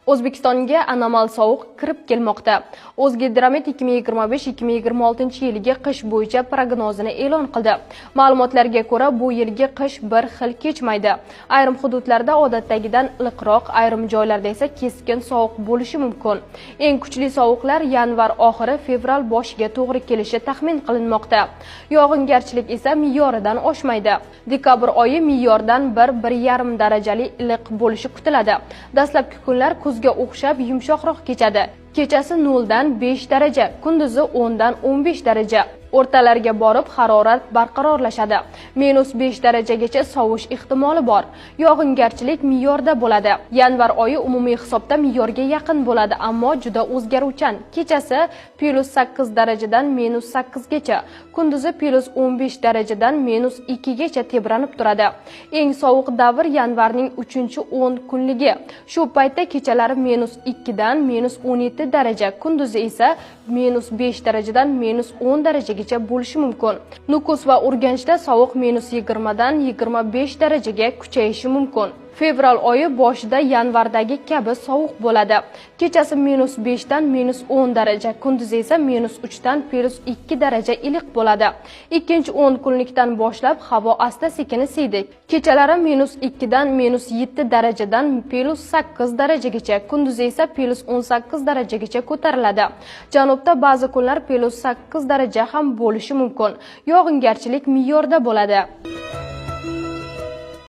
O'zbekistonga anomal sovuq kirib kelmoqda. O'zgidromet 2025-2026 yilgi qish bo'yicha prognozini e'lon qildi. Ma'lumotlarga ko'ra, bu yilgi qish bir xil kechmaydi. Ayrim hududlarda odatdagidan iliqroq, ayrim joylarda esa keskin sovuq bo'lishi mumkin. Eng kuchli sovuqlar yanvar oxiri, fevral boshiga to'g'ri kelishi taxmin qilinmoqda. Yog'ingarchilik esa me'yoridan oshmaydi. Dekabr oyi me'yordan 1-1,5 darajali iliq bo'lishi kutiladi. Dastlabki kunlar kuzga o'xshab yumshoqroq kechadi. Kechasi 0 dan 5 daraja, kunduzi 10 dan 15 daraja. O'rtalarga borib harorat barqarorlashadi. -5 darajagacha sovish ehtimoli bor. Yog'ingarchilik me'yorda bo'ladi. Yanvar oyi umumiy hisobda me'yorga yaqin bo'ladi, ammo juda o'zgaruvchan. Kechasi +8 darajadan -8 gacha, kunduzi +15 darajadan -2 gacha tebranib turadi. Eng sovuq davr yanvarning 3-10 kunligi. Shu paytda kechalari -2 dan -17 daraja, kunduzi esa -5 darajadan -10 darajagacha bo'lishi mumkin. Nukus va Urganchda sovuq -20 dan 25 darajaga kuchayishi mumkin. Fevral oyi boshida yanvardagi kabi sovuq bo'ladi. Kechasi -5 dan -10 daraja, kunduzi esa -3 dan +2 daraja iliq bo'ladi. Ikkinchi 10 kunlikdan boshlab havo asta-sekin isiydi. Kechalari -2 dan -7 darajadan +8 darajagacha, kunduzi esa +18 darajagacha ko'tariladi. Janubda ba'zi kunlar +8 daraja ham bo'lishi mumkin. Yog'ingarchilik me'yorda bo'ladi.